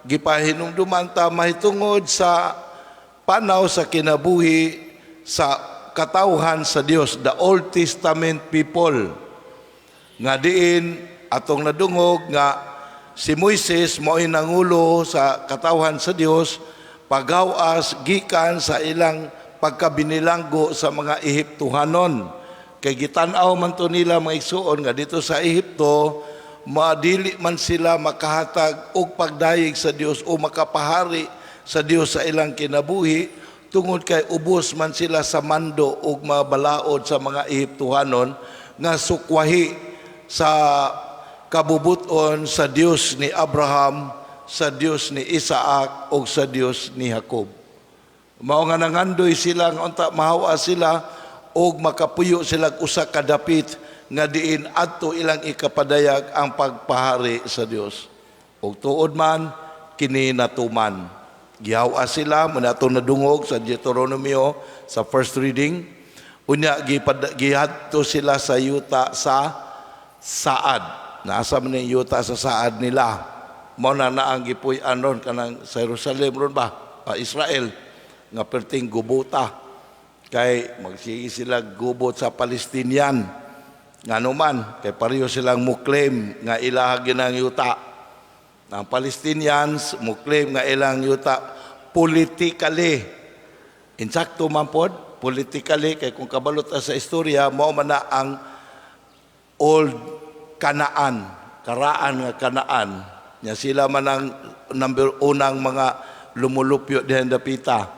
Gipahinumduman ta mahitungod sa panaw sa kinabuhi sa katawhan sa Dios, the Old Testament people, nga diin atong nadungog nga si Moises mao'y nangulo sa katawhan sa Dios pagawas gikan sa ilang pagkabinilanggo sa mga Ehiptohanon, kay gitan-aw man to nila, mga igsuon, nga dito sa Ehipto madili man sila makahatag og pagdayeg sa Dios o makapahari sa Dios sa ilang kinabuhi tungod kay ubos man sila sa mando og mabalaod sa mga Ehiptohanon nga sukwahi sa kabubuton sa Dios ni Abraham, sa Dios ni Isaac ug sa Dios ni Jacob. Mao nga nangandoy sila nga unta mahawa sila og makapuyo sila og usa ka dapit nga diin adto ilang ikapadayag ang pagpahari sa Dios. Ug tuod man kini natuman. Gihawa sila mao na nadungog sa Deuteronomio sa first reading. Unya gihadto sila sa yuta sa Saad. Nasa man yung yuta sa Saad nila. Mao na na ang gipuy-an ron kanang sa Jerusalem ron ba? Ah, Israel nga perting gubuta kay magsige sila gubot sa Palestinian, ngano man kay pareho silang mo-claim nga ilaha ginang yuta. Ang Palestinians mo-claim nga ilang yuta politically. Insakto man pod politically, kay kung kabalo ta sa istorya, mao man na ang old Canaan, karaan nga Canaan nya. Sila man ang number unang mga lumulupyo dihan dapita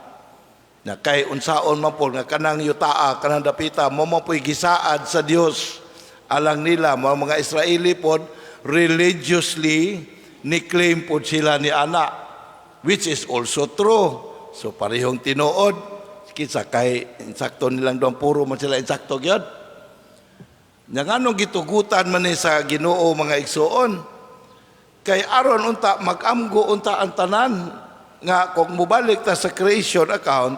na kay unsaon man po nga kanang yutaa, kanang dapita, mao man po'y gisaad sa Dios alang nila. Mga Israeli pod, religiously ni claim pod sila ni ana, which is also true. So parehong tinuod, kinsa kay insakto nilang duang, puro man sila insakto gyud. Nya nganong gitugutan man ni sa Ginoo, mga igsuon? Kay aron unta mag-amgo unta ang tanan nga kung mobalik ta sa creation account,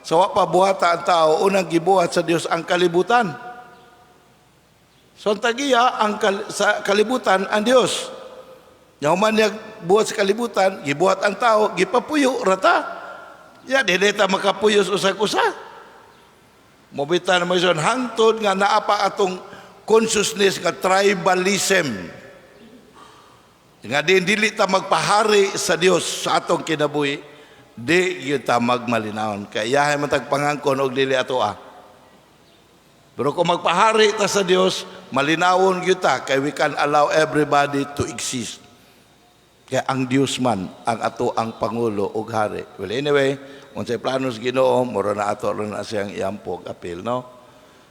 sa wa pa buhata ang tao, unang gibuhat sa Dios ang kalibutan. So ang tagiya ang sa kalibutan ang Dios. Nya human niya buhat sa kalibutan, gibuhat ang tao, gipapuyo rata. Ya dili ta makapuyo sa usag-usa. Mobita na mo, hangtod nga naa pa atong consciousness nga tribalism. Nga din dili ta magpahari sa Dios sa atong kinabuhi, di gyud ta magmalinawon. Kay iyahay man tag pangangkon og dili ato ah. Pero kung magpahari ta sa Dios, malinawon gyud ta kay we can allow everybody to exist. Kaya ang Dios man ang ato ang pangulo ug hari. Well, anyway, unsay plano sa Ginoo, mura na ato ron na siyang iampog apil, no?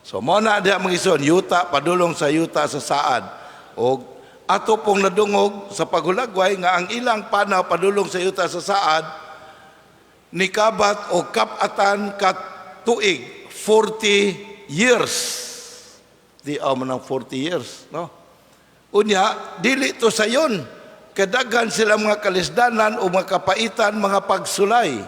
So mo na diha, mga igsoon, yuta padulong sa yuta sa Saad. Og ato pong nadungog sa paghulagway nga ang ilang panaw padulong sa yuta sa Saad nikabat o kap-atan ka tuig, 40 years. Di man ng 40 years, no? Unya, dili to sayon. Kadaghan sila mga kalisdanan o mga kapaitan, mga pagsulay.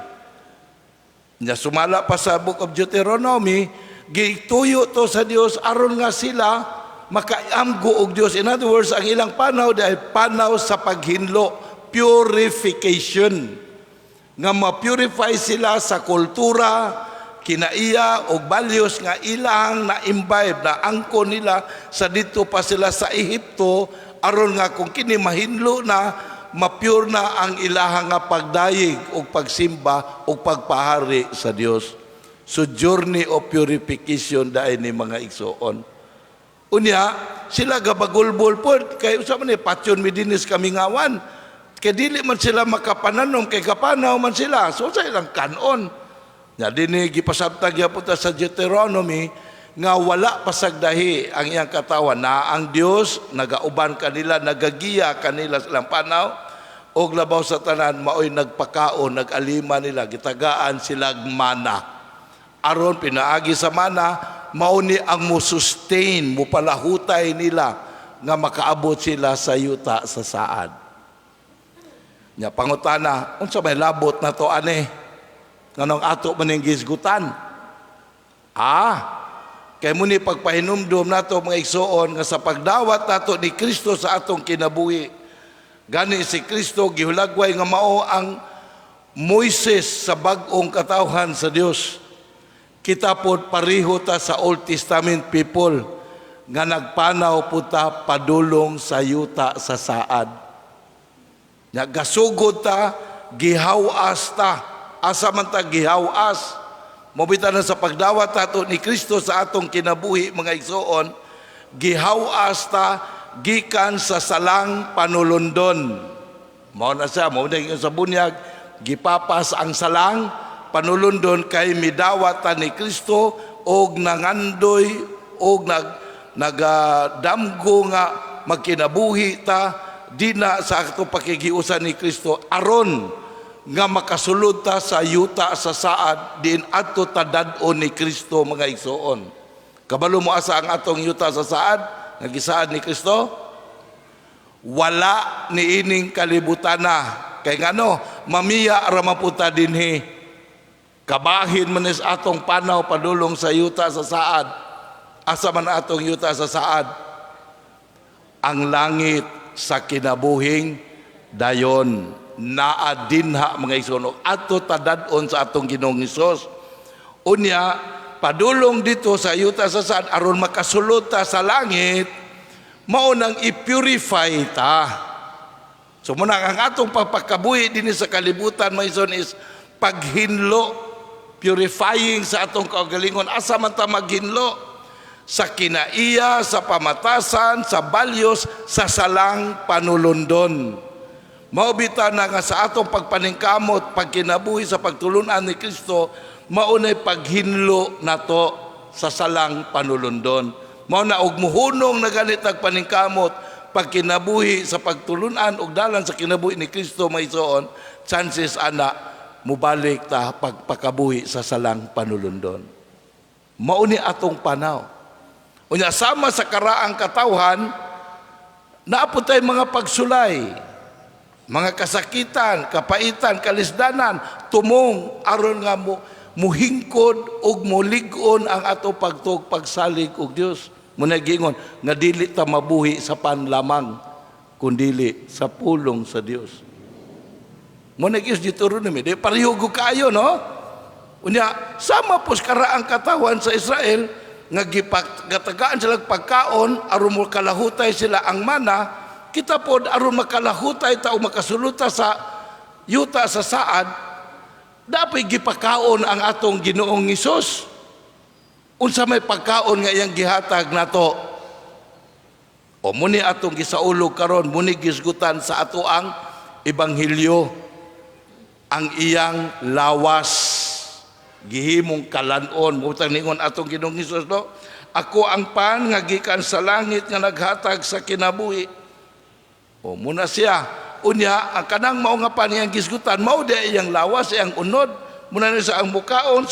Nya sumala pa sa Book of Deuteronomy, gituyo to sa Dios aron nga sila makaamgo og Dios. In other words, ang ilang panaw dahil panaw sa paghinlo, purification. Nga ma-purify sila sa kultura, kinaiya og values nga ilang na-imbibe, na angko nila sa dito pa sila sa Ehipto, aron nga kung kini mahinlo na, ma-pure na ang ilahang nga pagdayeg og pagsimba og pagpahari sa Dios. So journey of purification dahil ni, mga igsuon. Unya, sila gabagulbol pod kay usa man ni patyon mi dinis kamingawan. Kay dili man sila makapananom kay kapanaw man sila. So sa ilang kanon. Nya dinhi gipasabtag gyapon ta sa Deuteronomy nga wala pasagdahi ang iyang katawan na ang Dios nagauban kanila, nagagiya kanila sa ilang panaw, og labaw sa tanan, maoy nagpakaon, nag-alima nila, gitagaan sila mana aron pinaagi sa mana mao ni ang mo sustain, mo palahutay nila nga makaabot sila sa yuta sa Saad. Nya pangutana, unsa may labot na to ani, nganong ato man ning gisgutan? Ah, kay muni pagpahinumdum nato, mga igsuon, nga sa pagdawat nato ni Kristo sa atong kinabuhi. Gani si Kristo gihulagway nga mao ang Moises sa bag-ong katawhan sa Dios. Kita pod pareho ta sa Old Testament people nga nagpanaw pud ta padulong sa yuta sa saad. Nagasugod ta, gihawas ta. Asa man ta gihawas? Mao bitaw na sa pagdawat ato ni Kristo sa atong kinabuhi, mga igsoon, gihawas ta gikan sa salang panulundon. Mao na siya, mao na yung sa bunyag, gipapas ang salang panulundon kay midawat ta ni Kristo og nangandoy og nagadamgo nga magkinabuhi ta dina sa ato pakigiusa ni Kristo aron nga makasulod ta sa yuta sa saad diin adto ta dad-on ni Kristo, mga igsoon. Kabalo mo asa ang atong yuta sa saad nga gisaad ni Kristo? Wala ni ining kalibutana. Kay ngano? Mamiya ra man pud ta dinhi. Kabahin man is atong panaw padulong sa yuta sa saad. Asa man atong yuta sa saad? Ang langit sa kinabuhing dayon, naa dinha, mga igsoon. Adto ta dad-on sa atong Ginoong Hesus. Unya padulong dito sa yuta sa saad, aron makasulod ta sa langit, mao nang i-purify ta. So muna ang atong pagpakabuhi dinhi sa kalibutan, mga igsoon, is paghinlo, purifying sa atong kaugalingon. Asa man ta maghinlo? Sa kinaiya, sa pamatasan, sa balyos, sa salang panulundon. Mao bitaw na nga sa atong pagpaningkamot, pagkinabuhi sa pagtulunan ni Kristo, mao na'y paghinlo nato sa salang panulundon. Mao na og muhunong na ganit paningkamot, pagkinabuhi sa pagtulunan og dalan sa kinabuhi ni Kristo, mga igsoon, chances ana mubalik ta pagpakabuhi sa salang panulundon. Mao ni atong panaw. Unya sama sa karaang katawhan, naa pod tay mga pagsulay, mga kasakitan, kapaitan, kalisdanan, tumong aron nga mo muhingkod ug mulig-on ang ato pagtuo, pagsalig og Dios. Muna giingon nga dili ta mabuhi sa pan lamang kundili sa pulong sa Dios. Muna gius Deuteronomy, di pareho ko kaayo, no? Unya sama pos karaang katawan sa Israel nga gipagatagaan sila pagkaon aron mo kalahutay sila ang mana, kita pod aron makalahutay ta o makasulod ta sa yuta sa saad, dapat gipakaon ang atong Ginoong Hesus. Unsa may pagkaon nga iyang gihatag nato? O muni atong gisaulog karon, muni gisgutan sa ato ang ebanghelyo, ang iyang lawas gihimong kalanon. Mao ningon atong Ginoong Hesus, no? "Ako ang pan nga gikan sa langit nga naghatag sa kinabuhi." O muna siya. Unya ang kanang mao nga pan iyang gisgutan, mao di iyang lawas, iyang unod. Muna ni sa ang mukaon,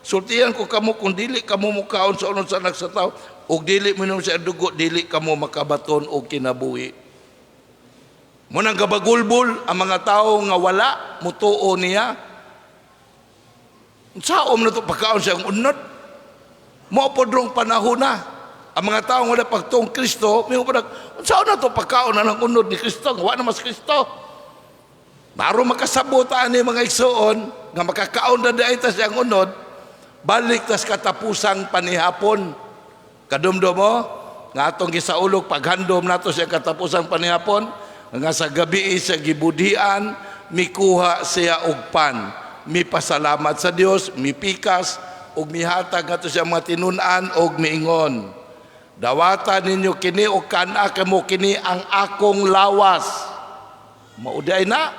sultian ko kamo, kung dili kamo mukaon sa unod sa Anak sa Tao ug dili minom sa dugo, dili kamo makabaton og kinabuhi. Munang gabagulbol ang mga tao nga wala mutuo niya. Saom na to pagkaon siyang unod? Mao pod rong panahon na. Ang mga tao nga wala pagtuong Kristo, may pa unsaon na to pagkaon na ng unod ni Kristo, nga wa na mas Kristo? Maro makasabot ani, mga igsoon, nga makakaon na diay ta siyang unod, balik tas katapusang panihapon. Kadumdum mo nga atong gisaulog paghandom nato siya katapusang panihapon, nga sa gabi sa gibudhian, mikuha siya og pan, mipasalamat sa Dios, mipikas ug mihatag ngadto siya mga tinun-an og miingon, "Dawata ninyo kini og kan-a kamo, kini ang akong lawas." Mao diay na.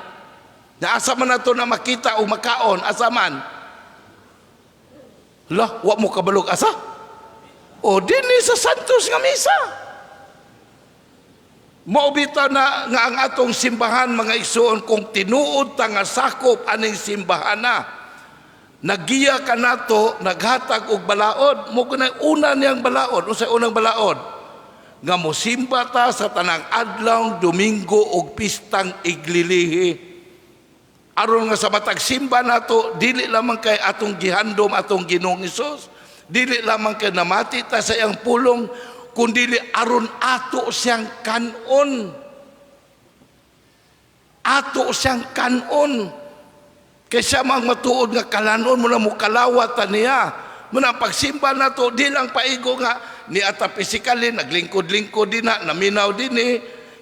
Naasa man nato na makita o makaon? Asa man? Lah, wa mo kabalog asa? O dinhi sa Santos nga Misa. Mao bitaw na nga ang atong simbahan, mga igsoon, kung tinuod ta nga sakop aning simbahan na nagiya kanato, naghatag og balaod mo kunay una niyang balaod. Unsay unang balaod? Nga mosimba ta sa tanang adlaw Domingo og pistang iglilihi, aron nga sa matag simba nato, dili lamang kay atong gihandom atong Ginoong Hesus, dili lamang kay namati ta sa iyang pulong, kundili aron ato siyang kanon. Ato siyang kanon. Kay siya mang matuod nga kalanon mo na mukalawat ta niya. Muna pagsimba nato di lang paigo nga ni ata physically naglingkod-lingkod din na naminaw din eh.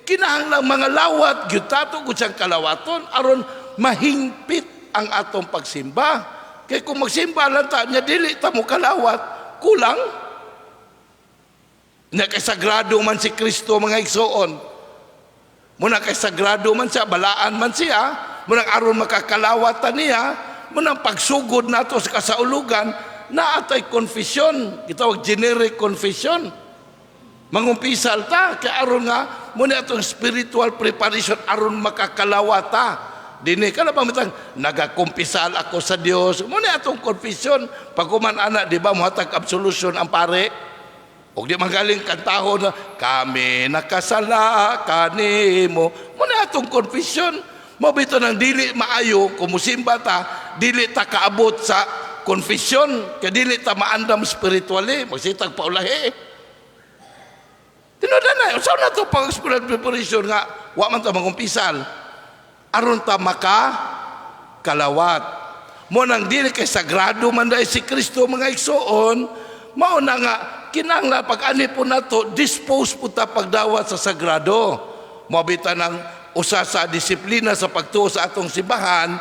Kinahanglan mga lawat gyud tato gud siyang kalawaton aron mahingpit ang atong pagsimba. Kay kung magsimba lang ta nya dili ta mo kalawat, kulang. Nya kay sagrado man si Kristo, mga igsoon. Muna kay sagrado man siya, balaan man siya, munang aron makakalawat ta niya, munang pagsugod nato sa kasaulugan, naatay confession, gitawag generic confession. Mangumpisal ta, kay aron nga, muna atong spiritual preparation aron makakalawat ta. Dini ka na ba mitang nagakumpisal ako sa Dios. Muna atong confession. Pagkuman ana, di ba, muhatag absolution ang pare? Og di magaling kantahon na kami nakasala kanimo. Muna atong confession. Mao bitaw nang dili maayo kung musimba ta, dili ta kaabot sa confession, kay dili ta maandam spiritually, magsitag paulahi. Tinuod na, unsa na to pag spiritual preparation nga wa man ta mangumpisal aron ta maka kalawat. Mo nang dili kay sagrado man dahil si Kristo, mga igsoon, mao na nga kinahanglan pag ani po nato dispose po ta pagdawat sa sagrado. Mao bitaw ng usa sa disiplina sa pagtuo sa atong simbahan,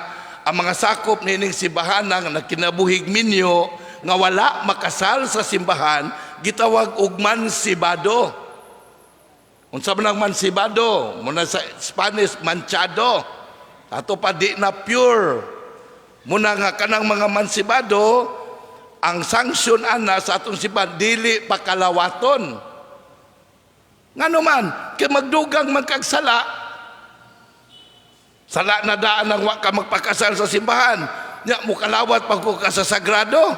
ang mga sakop nining simbahan nga nagkinabuhig minyo nga wala makasal sa simbahan, gitawag og mansibado. Unsa man ang mansibado? Muna sa Spanish, manchado. Ato pa di na pure. Muna nga kanang mga mansibado, ang sanksyon ana sa atong simbahan, dili pakalawaton. Ngano man, kay magdugang man kag sala, sala na daan ang wa ka magpakasal sa simbahan. Nya mukalawat pag ka sa sagrado.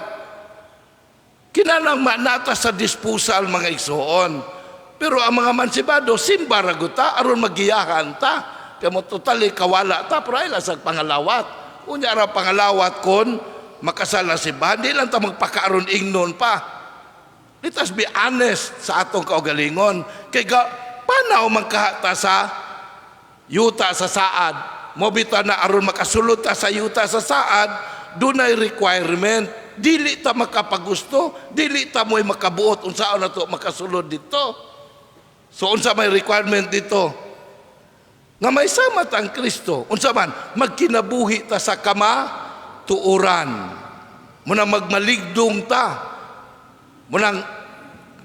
Kinahanglan manata sa disposal, mga igsoon. Pero ang mga mansibado, simba ra gud ta aron magiyahan ta. Kay mo totally kawala ta pero ay lang sa pangalawat. Unya ra pangalawat kon makasal na simbahan, di lang ta magpakaaron ingnon pa. Let us be honest sa atong kaugalingon. Kay ga, panaw man kahata sa yuta sa saad. Mo bitaw na aron makasulod ta sa yuta sa saad, dunay requirement. Dili ta makapagusto, dili ta mo'y makabuot unsaon na to makasulod dito. So unsa may requirement dito? Nga may sama ta ang Kristo. Unsa man magkinabuhi ta sa kamatuoran. Muna magmaligdong ta. Munang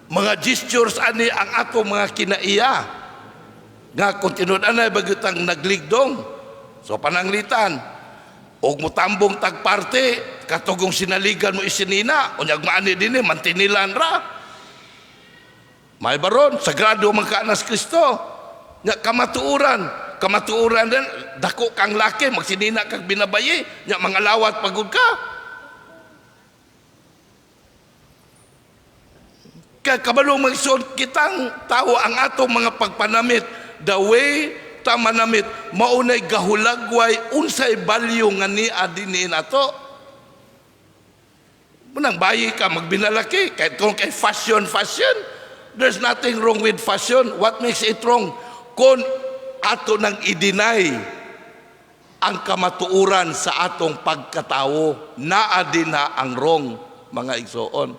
mga gestures ani ang atong mga kinaiya. Nga kung tinud anay bagutang nagligdong. So pananglitan, og mutambong tag parte, katugong sinaligan mo isinina, unyag maani dinhi mantinilan ra. May baron, sagrado man ka nas Kristo. Nya kamatuoran, kamatuoran din, dako kang laki, magsinina kag binabayi, nya mangalawat pagud ka. Kaya kabalo magsuod kitang tao ang atong mga pagpanamit, the way ta manamit, maunay gahulagway unsay value nga niya dinhi nato. Munang bayi ka magbinalaki kahit kung kay fashion fashion, there's nothing wrong with fashion. What makes it wrong? Kung ato nang i-deny ang kamatuoran sa atong pagkatawo, naa din na ang wrong, mga igsoon.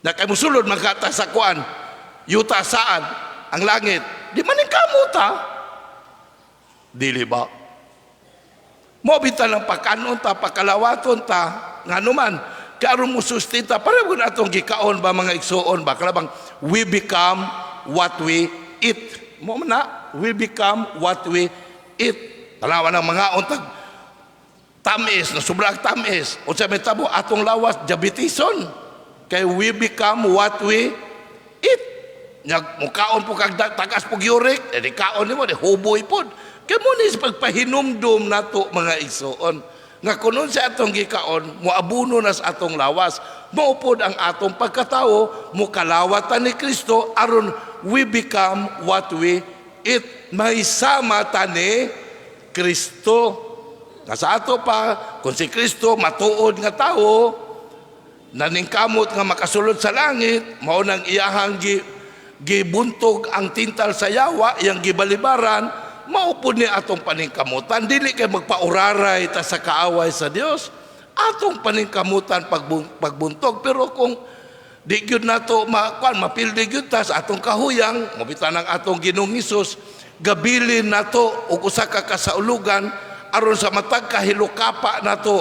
Na kay musulod magkata sa kuan, yuta saan, ang langit, di man kamuta. Dili ba? Mo bitaw lang pagkanon ta, pagkalawaton ta, ngano man, karon mo sustenta, pareho na atong gikaon ba, mga igsoon ba, kalabang we become what we eat. Mo man na, we become what we eat. Tanawa ng mga untag tamis, na sobrang tamis. Unsa may tabo atong lawas, diabetison. Kay we become what we eat. Nyag mukaon po kag tagas po uric, eh di kaon nimo di huboy pod. Kay mo ni sa pagpahinumdum nato, mga igsoon. Nga kunon sa atong gikaon, moabuno na sa atong lawas. Maupod ang atong pagkatao, mukalawatan ni Kristo aron we become what we eat. May sama ta ni Kristo. Nga sa ato pa, kung si Kristo matuod nga tao, naningkamot nga makasulod sa langit, mao nang iyahang gibuntog ang tintal sa yawa, iyang gibalibaran, Mao pud ni atong paningkamutan. Dili kay magpauraray ta sa kaaway sa Dios. Atong paningkamutan pagbuntog, pero kung di gyud nato makuan, mapildi gyud ta sa atong kahuyang, mao bitaw ang atong Ginoong Hesus gabilin nato og usa ka kasaulugan aron sa matag kahilukapa nato,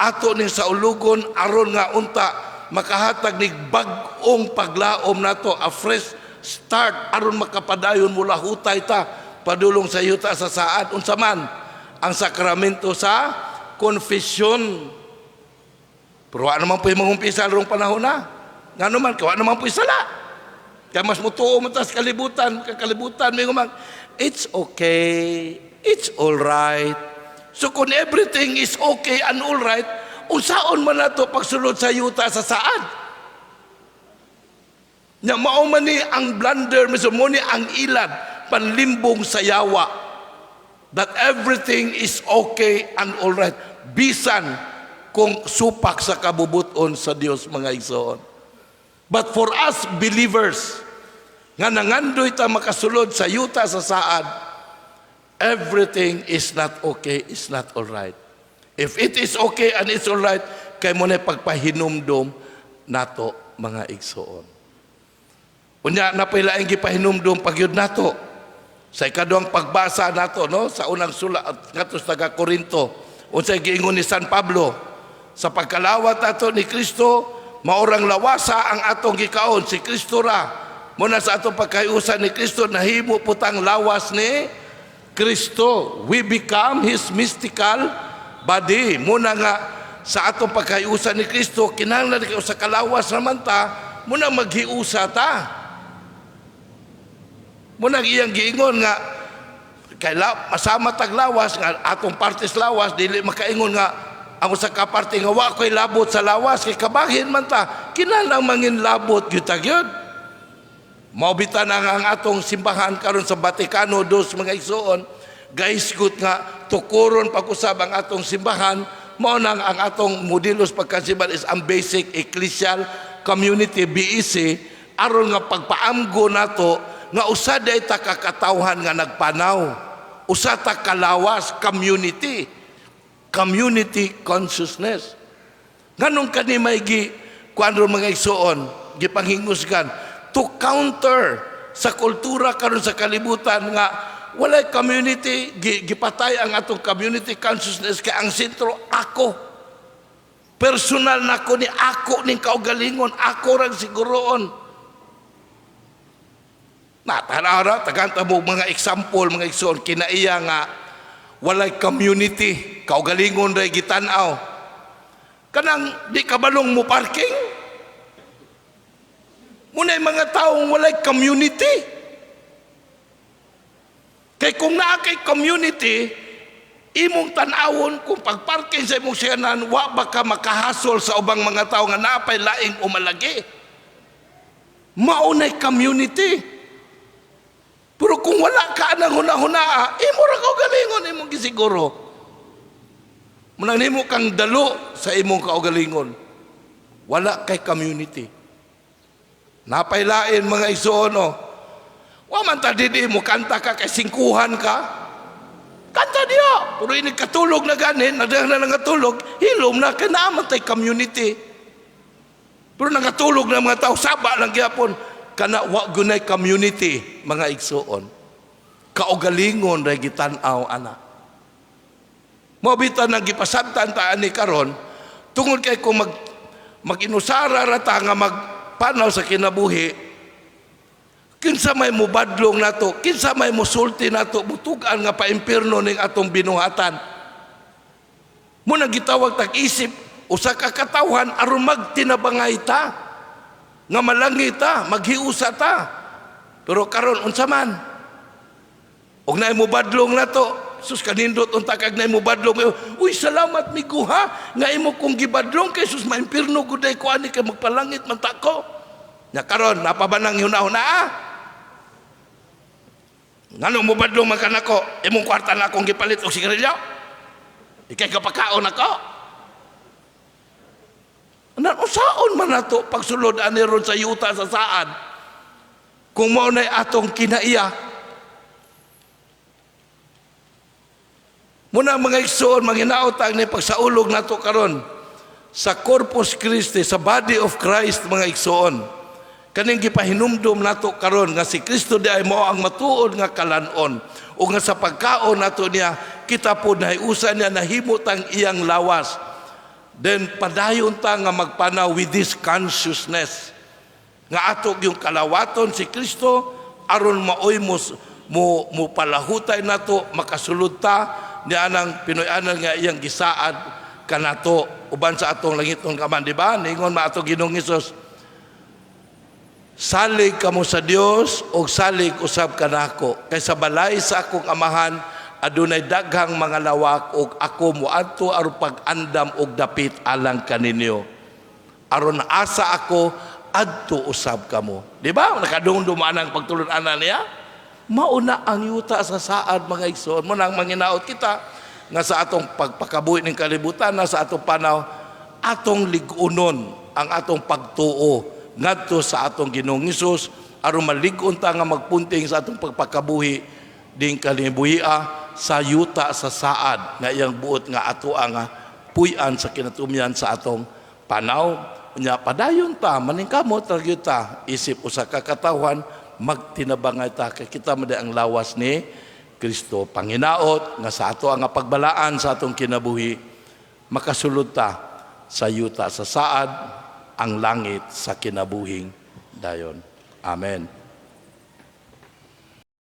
ato ning saulugon aron nga unta makahatag nig bag-ong paglaom nato, a fresh start, aron makapadayon mula hutay ta padulong sa yuta sa saad. Unsa man ang sakramento sa confession? Pero wa naman po'y mangumpisal rong panahon na. Ngano man? Kay wa naman po'y sala. Kaya mas mutuo man ta sa kalibutan, kakalibutan may man, it's okay, it's all right. So kung everything is okay and all right, unsaon man nato pagsulod sa yuta sa saad? Nya mao man ni ang blunder, miso mo ni ang ilad panlimbong sa yawa, that everything is okay and all right bisan kung supak sa kabubuton sa Dios, mga igsoon. But for us believers nga nangandoy ta makasulod sa yuta sa saad, everything is not okay, is not all right. If it is okay and it's all right, kay mao na pagpahinumdom nato, mga igsoon. Unya naa pay laing gipahinumdom pagyud nato sa ikaduhang pagbasa nato, no, sa unang sulat ngadto sa taga Korinto. Unsay giingon ni San Pablo? Sa pagkalawat nato ni Kristo, maurang lawasa ang atong gikaon, si Kristo ra. Muna sa atong pagkahiusa ni Kristo, nahimo pud tang lawas ni Kristo. We become His mystical body. Muna nga sa atong pagkahiusa ni Kristo, kinahanglan kay sa kalawas naman ta, muna maghiusa ta. Muna iyang giingon nga kay la, masama tag lawas nga atong partes lawas dili makaingon nga ang usa ka parte nga wa ko'y labot sa lawas kay kabahin man ta. Kinahanglan mangin labot gyud ta gyud. Mao bitaw na nga ang atong simbahan karon sa Vaticano II, mga igsoon, gahisgot nga tukuron pag-usab ang atong simbahan. Mao nang ang atong modelos pagkasimbahan is ang Basic Ecclesial Community, BEC, aron nga pagpaamgo nato nga usa day ta kakatawhan nga nagpanaw, usa ta kalawas, community, community consciousness. Nganong kani may gi kuan ron, mga igsoon, gipanghingusgan to counter sa kultura karon sa kalibutan nga walay community, gipatay ang atong community consciousness kay ang sentro ako. Personal nako ni ako ning kaugalingon, ako rang siguroon. Na tara taganta mo mga example, mga igsoon, kinaiya nga walay community, kaugalingon ray gitan-aw. Kanang di kabalong mo parking. Muna'y mga taong walay community. Kay kung naa kay community, imong tan-awon kung pagparking sa imong siyanan, wa ba ka makahasol sa ubang mga tao nga naapay laing umalagi. Mao nay community. Pero kung wala ka nang huna-hunaa, imo ra kaugalingon imong gisiguro. Munang nimo kang dalo sa imong kaugalingon. Wala kay community. Napaylain, mga igsoon, oh. Wa man ta didi mo kanta ka kay singkuhan ka. Kanta diya. Pero ini katulog na ganin, nagdang na nangatulog, hilom na kay naa man tay community. Pero nangatulog na mga tao, saba lang gyapon. Kana wa gunay community, mga igsoon. Kaugalingon ray gitan-aw ana. Mao bitaw nang gipasabtan ta ani karon tungod kay kung mag-inusara ra ta nga magpanaw sa kinabuhi, kinsa may mubadlong nato, kinsa may musulti nato, mutugan nga paimpirno ning atong binuhatan? Mo nang gitawag tag isip usa ka katawhan aron magtinabangay ta nga malangi ta, maghiusa ta. Pero karon, unsa man og naay mubadlong nato? Sus, kanindot unta kag naay mubadlong. "Uy, salamat migo ha nga imo kong gibadlong kay sus, maimpirno gud ko ani kay magpalangit man ta ko." Nya karon napabanang hunahuna, ah? Ngano mobadlong man kanako? Imong kwarta na akong gipalit og sigarilyo? Ikay kapakaon ako? Ano, usaon man nato pagsulod ani ron sa yuta sa saad kung mao nay atong kinaiya? Muna, mga igsoon, manginaot ang ni pagsaulog nato karon sa Corpus Christi, sa body of Christ, mga igsoon. Kaning gipahinumdum nato karon nga si Kristo di ay mao ang matuod nga kalan-on o nga sa pagkaon nato niya, kita po nahiusa niya, nahimo tang iyang lawas. Then padayon ta nga magpanaw with this consciousness nga ato yung kalawaton si Kristo aron maoy mo mo palahutay nato, makasulod ta ni anang Pinoy-anan nga iyang gisaad kanato uban sa atong langitnong Amahan, di ba? Ningon ma ato Ginoong Hesus, "Salig kamo sa Dios og salig usab kanako, kay sa balay sa akong Amahan adunay daghang mga lawak, ug ako moadto aron pag-andam og dapit alang kaninyo, aron asa ako, adto usab kamo." Di ba? Nakadungdum ang pagtulon-anan niya. Mauna ang yuta sa saad, mga igsoon. Mo nang manginaot kita nga sa atong pagpakabuhi ng kalibutan na sa atong panaw, atong lig-unon ang atong pagtuo ngadto sa atong Ginoong Hesus aron malig-on ta nga magpunting sa atong pagpakabuhi ding kalibuhia sa yuta sa saad nga iyang buot nga ato ang puy-an sa kinatumyan sa atong panaw. Nya padayon ta, maningkamot ra gyud ta isip usa ka katawhan, magtinabangay ta kay kita man ang lawas ni Kristo. Panginaot nga sa ato ang pagbalaan sa atong kinabuhi, makasulod ta sa yuta sa saad, ang langit sa kinabuhing dayon. Amen.